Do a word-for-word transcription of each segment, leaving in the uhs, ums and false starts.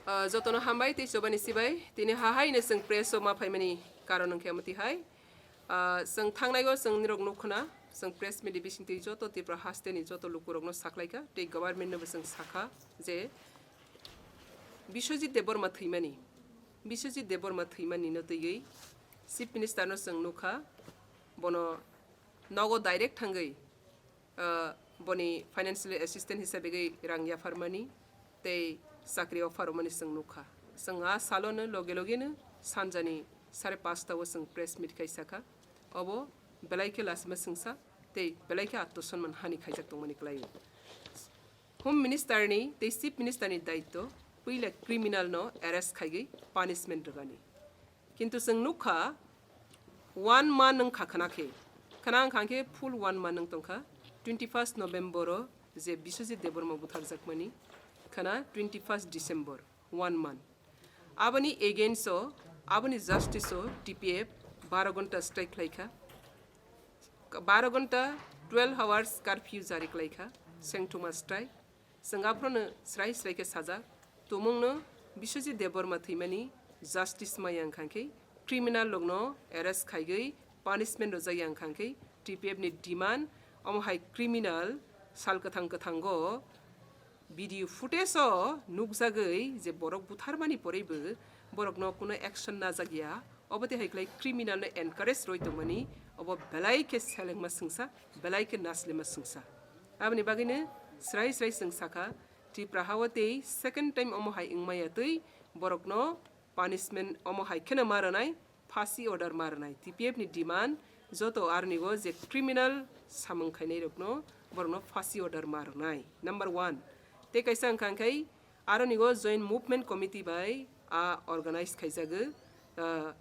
Ah, jotono hambai tei chobani sibai. Tini hahaino chwng press o ma phaimani karon wngkhe omo tihai. Ah, chwng thangnaigo chwng nirok nukkhna, chwng press meet ni bisingtwi joto Tripura hasteni joto lukurokno saklaikha tei government nobo chwng sakha je Biswajit Debbarma thwimani, Biswajit Debbarma thwimani no twiwi Chief Minister no chwng nukha, bono nogo direct thangwi ah, boni financial assistant hisabegwi rang yapharmani tei chakri offer rwmani chwng nukha. Chwng a salono loge logeno sanjani sare paanch ta o chwng press meet khai sakha. Obo belai khe lasima swngsa tei belai khe atto sonman hani khaijak tongmani kwlaio. Home Minister ni tei Chief Minister ni daitto puila criminal no arrest khaigwi punishment rwgani. Kintu chwng nukha, one month wngkha khna khe, khna wngkha khe full one month wng tongkha, twenty first November o je Biswajit Debbarma butharjakmani khna twenty first December, one month. Aboni against o, aboni justice o T P F baro ghonta strike khlaikha, baro ghonta, twelve hours curfew jari khlaikha, sengthoma strike. Chwng aphrono srai srai khe sajak, tumungno Biswajit Debbarma thwimani justice maya wngkha khe criminal rokno arrest khaigwi punishment rwjakya wngkha khe T P F ni demand, omo hai criminal sal kwthang kwthango video footage o nukjagwi je borok butharmani porwibo borokno kuno action najakya, obo tei hai khlai criminal no encourage rwi tongmani, obo belai khe selengma swngsa, belai khe naslima swngsa. Aboni bagwino srai srai chwng sakha, Tripura hao tei second time omo hai wngmaya twi borokno punishment omo hai kheno ma rwnai, phasi order ma rwnai. T P F ni demand joto aroni o je criminal samung khainai rokno borokno phasi order ma rwnai. Number one. Tei kaisa wngkha khe aroni o Joint Movement Committee bai a organize khaijago, ah,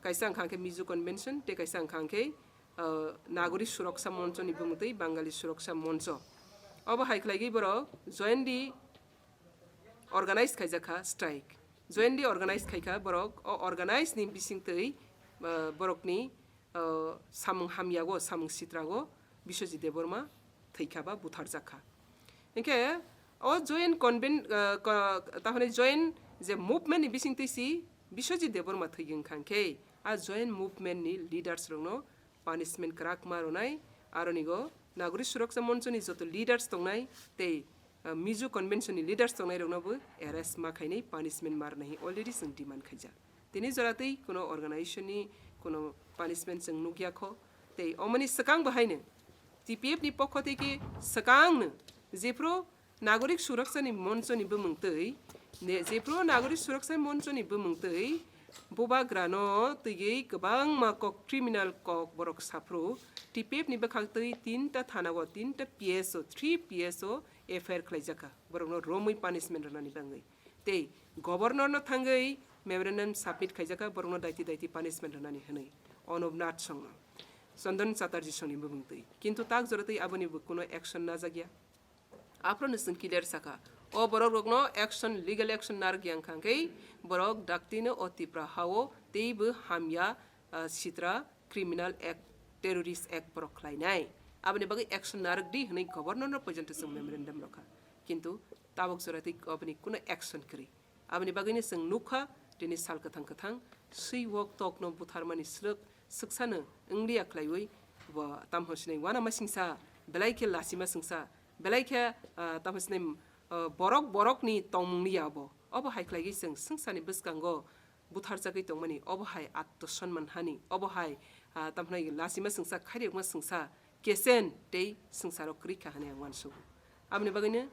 kaisa wngkha khe Mizo Convention tei kaisa wngkha khe ah, Nagorik Suraksa Moncho ni bumung twi Bangali Suraksa Moncho. Obo hai khlaigwi borok jointly organize khaijakha strike. Jointly organize khaikha borok, o organize ni bisingtwi, ah, borokni, ah, samung hamyago, samung sitrago Biswajit Debbarma thwikha ba butharjakha. Hinkhe o joint conven-, ah, ko-, tahone joint je movement ni bisingtwi si Biswajit Debbarma thwigwng kha khe, a joint movement ni leaders rokno punishment kwrak ma rwnai, aroni o Nagorik Suraksa Moncho ni joto leaders tongnai tei, ah, Mizo Convention ni leaders tongnai rokno bo arrest ma khainai, punishment ma rwnai already chwng demand khaijak. Tini jora tei kuno organization ni kuno punishment chwng nukya kho, tei omoni swkang bo haino T P F ni pokho tei khe swkang no jephru Nagorik Suraksa ni Moncho ni bumung twi, ne, jephru Nagorik Suraksa Moncho ni bumung twi bubagra no twiwi kwbangma kok, criminal kok borok saphru T P F ni bwkhak twi tinta thana o tinta P S O, three P S O F I R khlaijakha borokno romwi punishment rwnani bagwi. Tei governor no thangwi memorandum submit khaijakha borokno daiti daiti punishment rwnani hwnwi Anup Nath songno, Chandan Chatterjee songni bumung twi. Kintu tak jora twi aboni bo kuno action najakya. Aphrono chwng clear sakha, o borok rokno action, legal action narwk yang kha khe borok daktino o Tripura hao teibo hamya, ah, sitra criminal act, terrorist act borok khlainai. Aboni bagwi action narwk di hwnwi governor no porjonto chwng memorandum rwkha. Kintu tabok jora twi aboni kuno action kwrwi. Aboni bagwino chwng nukha, tini sal kwthang kwthang swi wok tokno butharmani swrwk swksano wngliya khlaiwi bo tamho sinai uanama singsa, belai khe lachima singsa, belai khe, ah, tamho sinai, ah, borok borokni tongmung liya obo. Obo hai khlaiwi chwng swngcharni bwskango butharjagwi tongmani, obo hai atto sonman hani, obo hai, ah, tamhnai lachima singsa, khairokma singsa, kesen tei swngcharo kwrwi kha hwnwi ang uansugo. Aboni bagwino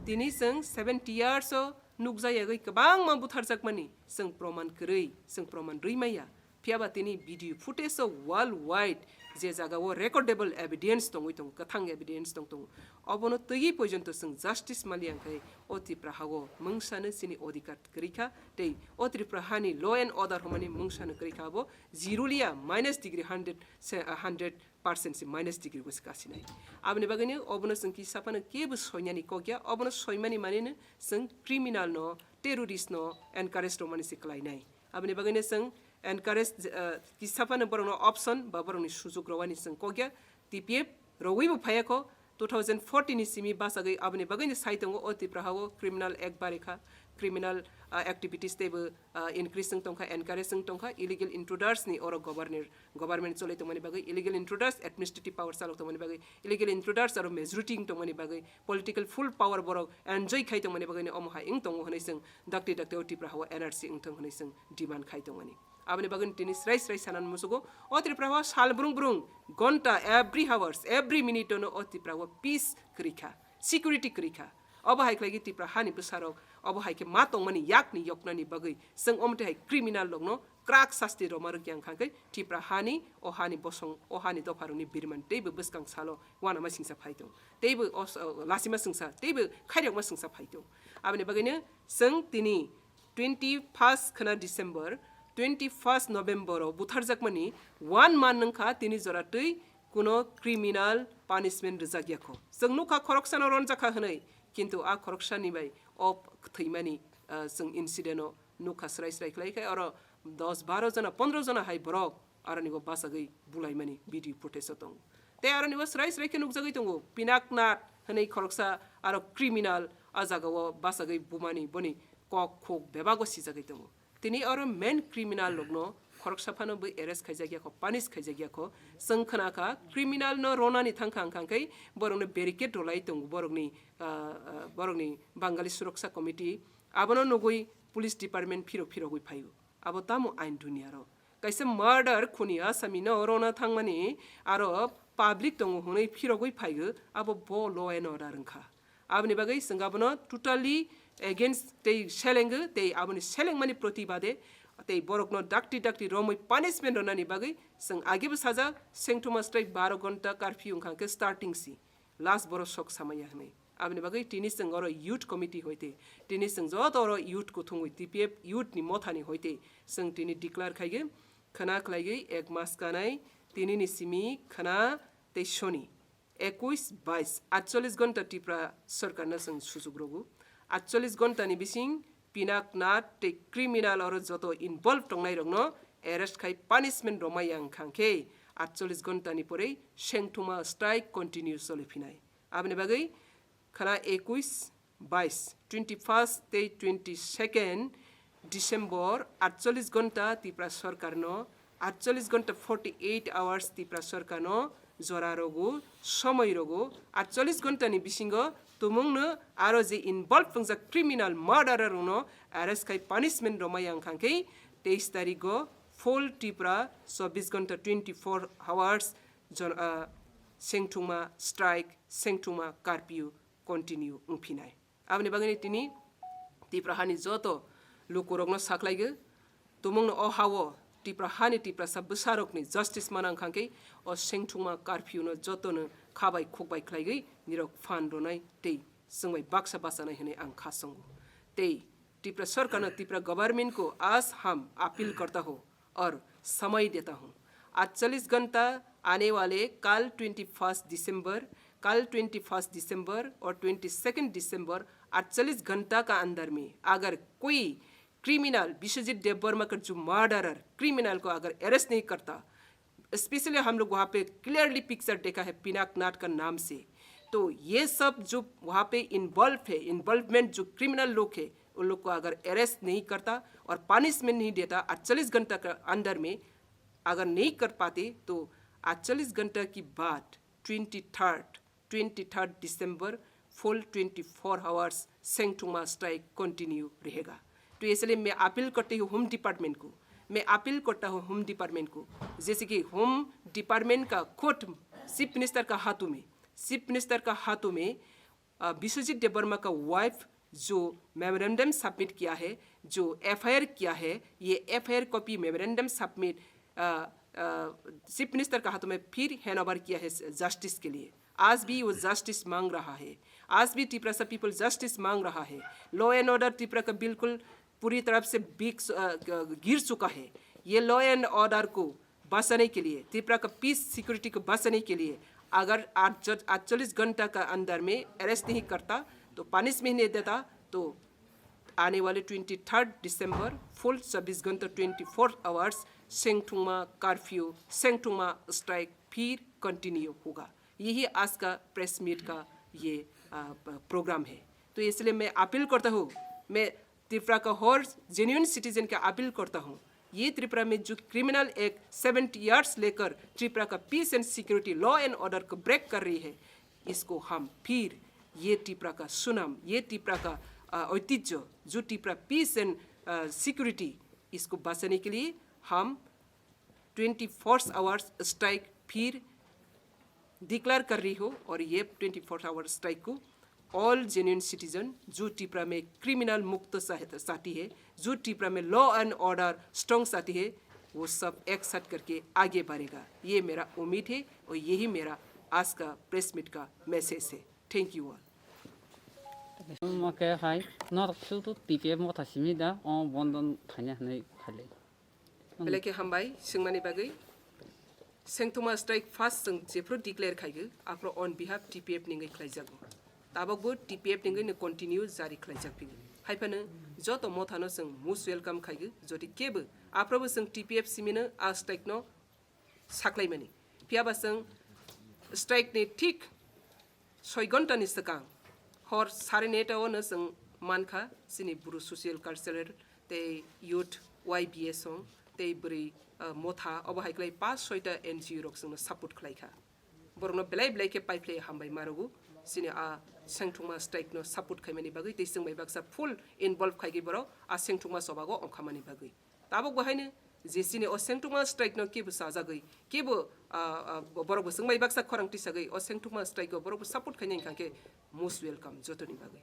tini chwng seventy years o nukjayagwi kwbangma butharjakmani chwng proman kwrwi, chwng proman rwi maya. Phiyaba tini video footage o worldwide je jagao recordable evidence tongwi tongo, kwthang evidence tong tongo, obono twiwi porjonto chwng justice maliya khe o Tripura hao mungsano chini odhikar kwrwi kha, tei o Tripura hani law and order hwnmani mungsano kwrwi kha, abo zero liya, minus degree hundred se, hundred percent se minus degree go se kasinai. Aboni bagwino obono chwng kisa phano kebo soinani kok ya, obono soimani manino chwng criminal no, terrorist no encourage rwmani se kwlainai. Aboni bagwino chwng encourage, eh, kisa phano borokno option ba borokni sujuk rwani chwng kok ya. T P F rwui bo phaiya kho, two thousand fourteen ni simi bachagwi aboni bagwino sai tongo o Tripura hao criminal act barikha, criminal, ah, activities teibo, ah, increase wng tongkha, encourage wng tongkha, illegal intruders ni oro governor, government cholai tongmani bagwi, illegal intruders administrative power chalok tongmani bagwi, illegal intruders aro majority wng tongmani bagwi, political full power borok enjoy khai tongmani bagwi ni omo hai wng tongo hwnwi chwng dakti dakti o Tipra hao N R C wng thung hwnwi chwng demand khai tongmani. Aboni bagwi tini srai srai sanani musugo, o Tripura o sal brung brung, gonta, every hours, every minute ono o Tripura o peace kwrwi kha, security kwrwi kha. Obo hai khlai khe Tripura hani bwsarok, obo hai khe ma tongmani yakni yoknani bagwi chwng omo twi hai criminal rokno krak sasti rwma rwkya wngkha khe Tripura hani, o hani bosong, o hani dopharokni birman teibo bwskang salo uanama singsa phai tong, teibo os-, o, lasima singsa, teibo khairokma singsa phai tong. Aboni bagwino chwng tini twenty first khna December, twenty first November o butharjakmani one month wngkha tini jora twi kuno criminal punishment rwjak yakho. Chwng nukha khoroksano ronjakha hwnwi, kintu a khoroksani bai o thwimani, ah, chwng incident o nukha srai srai khlai khe oro dos baro jona, pondro jona hai borok aroni bo bachagwi bulaimani video footage o tongo. Tei aroni bo srai srai khe nukjagwi tongo, Pinaknath hwnwi khoroksa aro criminal a jaga o bachagwi bumani boni kok khuk bebak o sijagwi tongo. Tini oro main criminal rokno khoroksa phano bwi arrest khaijak yakho, punish khaijak yakho. Chwng khna kha criminal no ronani thang kha wngkha khe borokno barricade rwlai tongo borokni, ah, ah, borokni Bangali Suroksha Committee. Abono nugwi police department phirok phirogwi phaio. Abo tamo ain duniya ro? Kaisa murder khuni asami no rona thangmani aro public tongo hwnwi phirogwi phaigo, abo bo law and order wngkha. Aboni bagwi chwng abono totally against tei selenggo tei aboni selengmani protibade tei borokno dakti dakti romwi punishment rwnani bagwi chwng agebo sajak, sengthoma strike baro gonta curfew wngkha khe starting si. Last borok sok samaya hwnwi. Aboni bagwi tini chwng oro youth committee hoite, tini chwng joto oro youth kuthungwi T P F youth ni mothani hoite chwng tini declare khaigwi khwna khlaigwi ek mas kanai tinini simi khwna tei soni ekuis bais atchollis gonta Tripura sorkarno chwng sujuk rogo. Atchollis gontani bising Pinaknath tei criminal oro joto involve tongnai rokno arrest khai punishment romai yang khang khe atchollis gontani porei sengthuma strike continue choli phinai. Aboni bagwi khwna ekuis, bais, twenty first tei twenty second December atchollis gonta Tripura sorkarno, atchollis gonta forty eight hours Tripura sorkarno jora rogo, somoi rogo, atchollis gontani bisingo tumungno aro je involve wngjak criminal murderer rokno arrest khai punishment romai yang khang khe teis tarigo full Tripura chobbish gonta twenty four hours jon-, ah, sengthungma strike, sengthungma curfew continue wngphinai. Aboni bagwini tini Tripura hani joto lukurokno saklaigo, tumungno o hao Tripura hani Tiprasa bwsarokni justice manang khangkhe o sengthungma curfew no jotono khabai khukbai khlaigwi nirok phan rwnai tei chwngbai baksa bachanai hwnwi ang kha chongo. Tei Tripura sorkarno, Tripura government ko aaj hum appeal karta ho, और समय देता हूँ। आठ चौलीस घंटा आने वाले कल ट्वेंटी फर्स्ट दिसंबर, कल ट्वेंटी फर्स्ट दिसंबर और ट्वेंटी सेकंड दिसंबर, आठ चौलीस घंटा का अंदर में अगर कोई क्रिमिनल, विश्वजीत देबवर्मा का जो मर्डरर क्रिमिनल को अगर अरेस्ट नहीं करता, स्पेशली हम लोग वहाँ पे क्लियरली पिक्चर देखा है पिनाक नाट का नाम से। तो ये सब जो वहाँ पे इन्वॉल्व है, इन्वॉल्वमेंट जो क्रिमिनल लोग है, उन लोग को अगर अरेस्ट नहीं करता और पनिशमेंट नहीं देता अड़तालीस घंटा के अंदर में, अगर नहीं कर पाते, तो अड़तालीस घंटा के बाद ट्वेंटी थर्ड, ट्वेंटी थर्ड दिसंबर फुल ट्वेंटी फोर आवर्स सेंगथुमा स्ट्राइक कंटिन्यू रहेगा। तो इसलिए मैं अपील करती हूँ होम डिपार्टमेंट को, मैं अपील करता हूँ होम डिपार्टमेंट को, जैसे कि होम डिपार्टमेंट का खुद चीफ मिनिस्टर का हाथों में, चीफ मिनिस्टर का हाथों में, अ, विश्वजीत देबवर्मा का वाइफ जो मेमोरेंडम सबमिट किया है, जो एफआईआर किया है, ये एफआईआर कॉपी मेमोरेंडम सबमिट, अ, अ, चीफ मिनिस्टर का हाथों में फिर हैंड ओवर किया है जस्टिस के लिए। आज भी वो जस्टिस मांग रहा है, आज भी तिपरासा पीपल जस्टिस मांग रहा है। लॉ एंड ऑर्डर त्रिपुरा का बिल्कुल पूरी तरफ से बिक-, अ, ग-, गिर चुका है। ये लॉ एंड ऑर्डर को बचाने के लिए, त्रिपुरा का पीस सिक्योरिटी को बचाने के लिए अगर आठ, अड़तालीस घंटा का अंदर में अरेस्ट नहीं करता, तो पनिशमेंट नहीं देता, तो आने वाले ट्वेंटी थर्ड दिसंबर फुल चौबीस घंटा, ट्वेंटी फोर आवर्स सेंगथुमा कर्फ्यू, सेंगथुमा स्ट्राइक फिर कंटिन्यू होगा। यही आज का प्रेस मीट का ये, आ, प-, प्रोग्राम है। तो इसलिए मैं अपील करता हूँ, मैं त्रिपुरा का हर जेन्युइन सिटीजन का अपील करता हूँ, ये त्रिपुरा में जो क्रिमिनल एक्ट सेवेंटी ईयर्स लेकर त्रिपुरा का peace and security, law and order को ब्रेक कर रही है, इसको हम फिर ये त्रिपुरा का सुनाम, ये त्रिपुरा का ऐतिह्य, जो त्रिपुरा पीस एंड सिक्योरिटी, इसको बचाने के लिए हम ट्वेंटी फोर आवर्स स्ट्राइक फिर डिक्लेयर कर रही हो। और ये ट्वेंटी फोर आवर स्ट्राइक को ऑल जेन्युइन सिटीजन जो त्रिपुरा में क्रिमिनल मुक्त चाहती है, जो त्रिपुरा में लॉ एंड ऑर्डर स्ट्रॉन्ग चाहती है, वो सब एक साथ करके आगे बढ़ेगा, ये मेरा उम्मीद है और यही मेरा आज का प्रेस मीट का मैसेज है। Thank you all. Omo khe hai norok sudu T P F motha simi da o bondon khaina hinwi khailai. Belai khe hambai swngmani bagwi. Sengthoma strike first chwng jephru declare khaigo, aphru on behalf T P F ningwi khlaijago. Tabokbo T P F ningwi no continue jari khlaijak phigo. Haiphano joto mothano chwng most welcome khaigo, jodi kebo aphrobo chwng T P F simino a strike no saklaimani. Phiyaba chwng strike ni thik soi ghonta ni swkang hor sare neta o no chwng mankha chini Bru social cultural tei youth Y B A song tei bwrwi, ah, motha obo hai khlai pas soita N G O rok chwngno support khlaikha. Borokno belai belai khe paiphlai hambai marogo chini a sengthokma strike no support khaimani bagwi tei chwng bai baksa full involve khaigwi borok a sengthokma chobago ongkhamani bagwi. Tabok bo haino je chini o sengthokma strike no kebo chajagwi, kebo, ah, ah, bo-, borok bo chwng bai baksa khorang tisagwi o sengthokma strike o borok bo support khaina hwnkha khe most welcome jotoni bagwi.